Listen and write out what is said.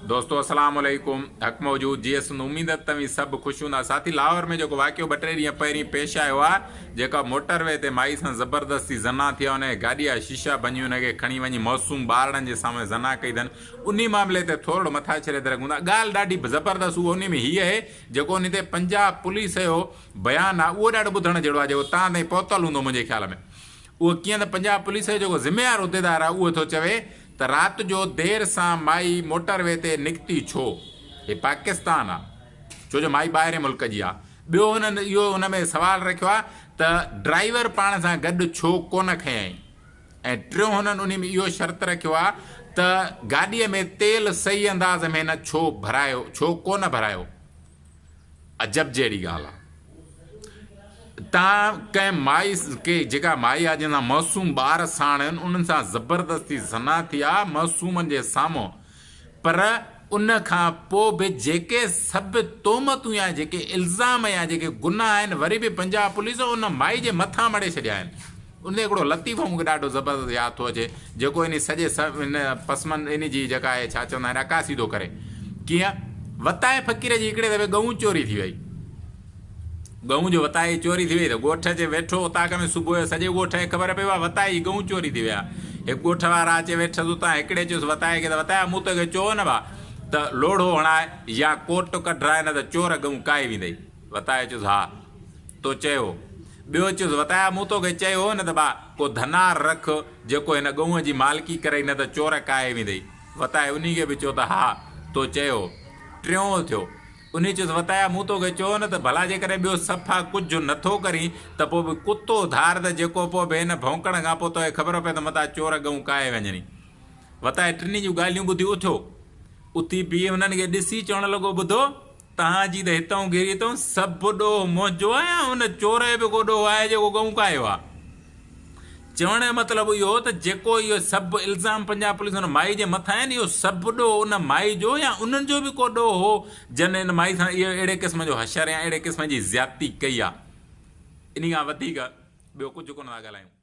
دوستو اسلام عليڪم حق موجود جي سنڌ اميد ته توهين سڀ خوش هوندا ساٿي لاهور ۾ جيڪو واقعو ٻه ٽي ڏينهن پهرين پيش آيو آهي جيڪا موٽر وي تي مائي سان زبردستي زنا ٿي آهي ان جي گاڏي جا شيشا ڀڃي ان کي کڻي وڃي معصوم ٻارڙن جي سامهون زنا ڪئي اٿن انهي معاملي تي ٿورڙو مٿاڇري تي رکون ٿا ڳالهه ڏاڍي زبردست اهو انهي ۾ هي آهي جيڪو انهي تي پنجاب پوليس جو بيان آهي اهو ڏاڍو ٻڌڻ جهڙو آهي جيڪو تان تائين پهتل هوندو منهنجي خيال ۾ اهو ڪيئن ته پنجاب پوليس جو جيڪو ذميوار عهديدار آهي اهو ٿو چوي ته رات جو دير سان مائي موٽر وي تي نڪتي ڇو؟ هي پاڪستان آ. ڇو جو مائي ٻاهرين ملڪ جي آ. ٻيو هنن اهو ان ۾ سوال رکيو آ ته ڊرائيور پاڻ سان گڏ ڇو ڪونه کنيائين؟ ۽ ٽيون هنن انهي ۾ اهو شرط رکيو آ ته گاڏيء ۾ تيل صحيح انداز ۾ هن ڇو ڀرايو ڇو ڪونه ڀرايو؟ عجب جهڙي ڳالهه آ. تان ڪنهن مائي کي جيڪا مائي آ جنهن سان معصوم ٻار ساڻ آهن انهن سان زبردستي زنا ٿي آ معصومن جي سامهون پر ان کان پو به جيڪي سڀ تهمتون يا جيڪي الزام يا جيڪي گناهه آهن وري به پنجاب پوليس ان مائي جي مٿان مڙهي ڇڏيا آهن ان تي هڪڙو لطيفو مون کي ڏاڍو زبردست ياد ٿو اچي جيڪو انهي سڄي ان پسمن انهي جي جيڪا آهي ڇا چوندا آهن عڪاسي ٿو ڪري ڪيئن وتائي فقير جي هڪڙي دفعي ڳئون چوري ٿي وئي ڳئون جو وتائي چوري ٿي وئي ته ڳوٺ اچي ويٺو اوطاق ۾ صبح جو سڄي ڳوٺ کي خبر پئي وتائي جي ڳئون چوري ٿي وئي آهي هڪ ڳوٺ وارا اچي ويٺس اتان هڪڙي چيس وتائي کي ته وتايا مون توکي چيو نه ڀا ته لوڙهو هڻاء يا ڪوٽ ڪڍراء نه ته چور ڳئون ڪاهي ويندئي وتائي چيس ها تو چيو. ٻيو چيس، وتايا مون توکي چيو هو نه ته ڀاء ڪو ڌنار رک جيڪو هن ڳئونء جي مالڪي ڪرئي نه ته چور ڪاهي ويندئي. وتائي انهي کي به چيو ته ها تو چيو هو. ٽيون اٿيو. انهي چيس، وتايا مون توکي چيو هو نه ته ڀلا جيڪڏهن ٻيو صفا ڪجهه نه ٿو ڪرين ته پوء به ڪتو ڌار ته جيڪو پوء به هن ڀونڪڻ کان پوء توکي خبر پئي ته متان چور ڳئون ڪاهي وڃني. وتائي ٽنهي جون ڳالهيون ٻڌي اٿيو. اٿي بيهي هنن کي ڏسي چوڻ لڳو، ٻڌو! تهان جي ته هتئون گهري اٿئون، سڀ ڏوهه منهنجو آهي يا ان چور جو به ڪو ڏوهه آهي جيڪو ڳئون ڪاهيو آهي؟ چوڻ جو مطلب اهو هو ته جيڪو اهو سڀ الزام پنجاب پوليس ان مائي جي مٿان آهن، اهو سڀ ڏوهه ان مائي جو يا انهن جو به ڪو ڏوهه هو جن ان مائي سان اهو اهڙي قسم جو حشر يا اهڙي قسم جي زيادتي ڪئي آهي. انهي کان وڌيڪ ٻيو ڪجهه ڪونه ٿا ڳالهايون.